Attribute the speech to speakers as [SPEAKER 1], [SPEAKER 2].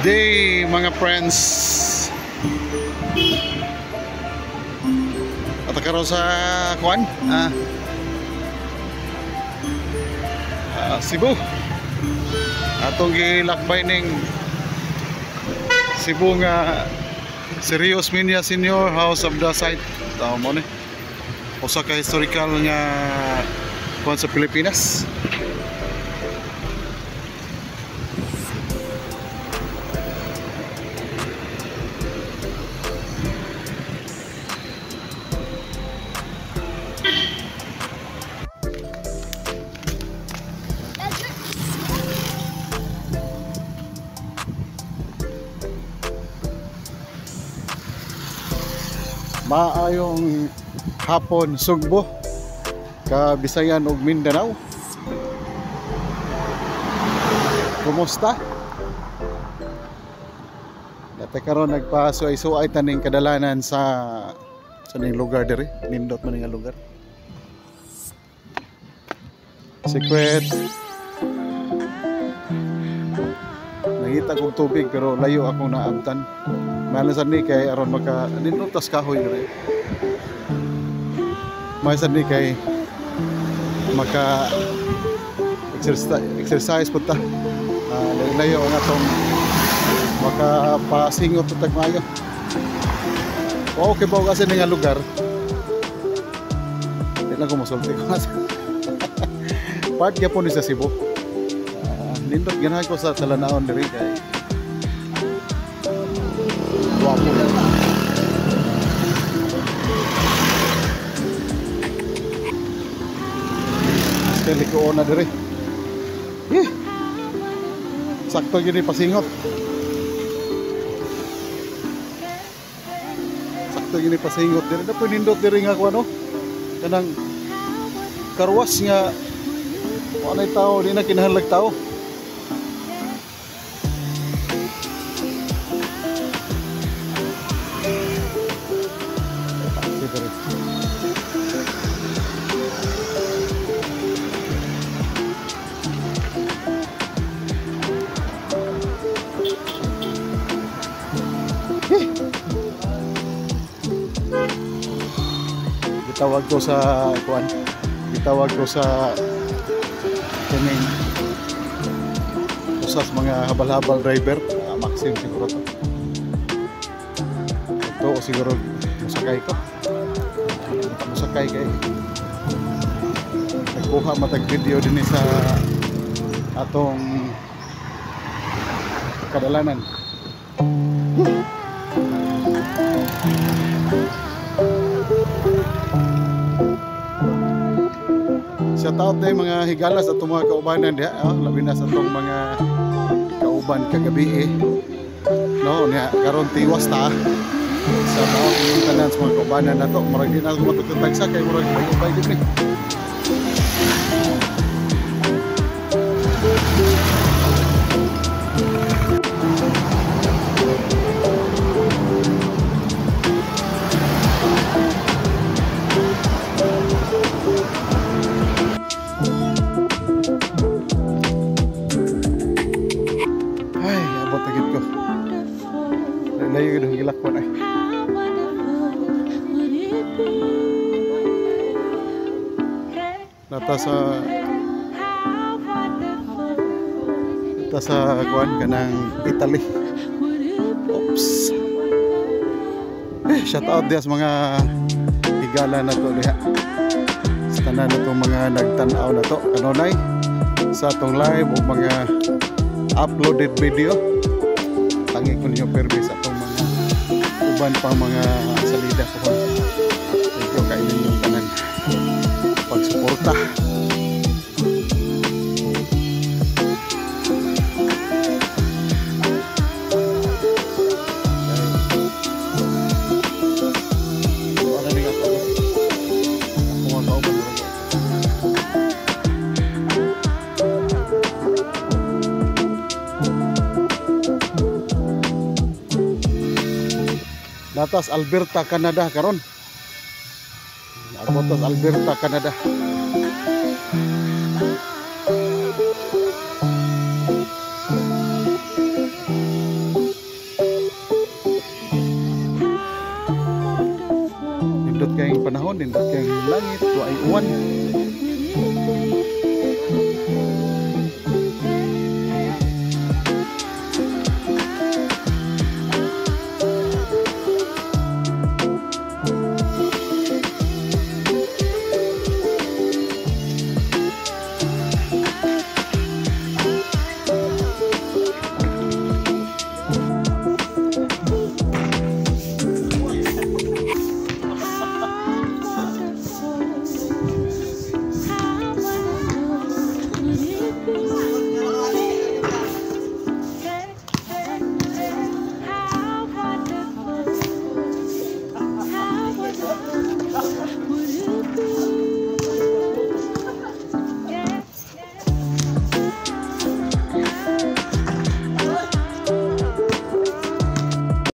[SPEAKER 1] Day, mga friends. At karon sa kuan, Cebu. Atong gilakbay ning Cebu nga Serious Minya Senior House of the Site. Tao mo ni. Usa ka historical nga kuan sa Pilipinas. Maayong hapon Sugbo, Kabisayan ug Mindanao. Kumusta? Dati karon nagpasuay-suay taning kadalanan sa ning lugar diri, nindot man nga lugar. Secret. Nangita kog tubig pero layo akong naabtan. Mahal ni kay aron maka nindot tas kahoy diri. Mahal ni kay maka exercise pud ta. Layo ang atong makapasingot tag maayo. Okay ba kasi nga lugar? Di lang ko mosulti ko. Part gyapon ni sa Cebu. Nindot ganahan ko sa talanaon diri kay guwapo. Ko na diri. Eh. Sakto gini pasingot. Sakto gini pasingot diri. Dapat nindot diri nga ko ano. Kanang karwas nga walay tao, di na kinahanglag tao. Gitawag ko sa kuan, gitawag ko sa kining usas mga habal-habal driver, Maxim siguro to. Ito siguro musakay ko. Musakay kay nagkuha matag video dinhi sa atong kadalanan. Shout out na mga higalas at mga kaubanan diha, oh, labi na sa atong mga kauban kagabi eh. No, niya karon tiwas ta. Shout out yung tanan sa mga kaubanan nato. Murag di na ako matugtag sa kay murag ubay gid ni. Layo yun ang gilakwan ay. Nata sa kuan kanang Italy. Oops. Eh, shout out diha sa mga higala na to diha. Sa tanan na itong mga nagtan-aw na to kanunay sa atong live o mga uploaded video. Tangi ko ninyo permi sa atong mga uban pang mga salida ko. Thank you kayo ninyong tanan pagsuporta. Natas Alberta, Canada karon. Natas Alberta, Canada. Nindot kay langit, waay uwan.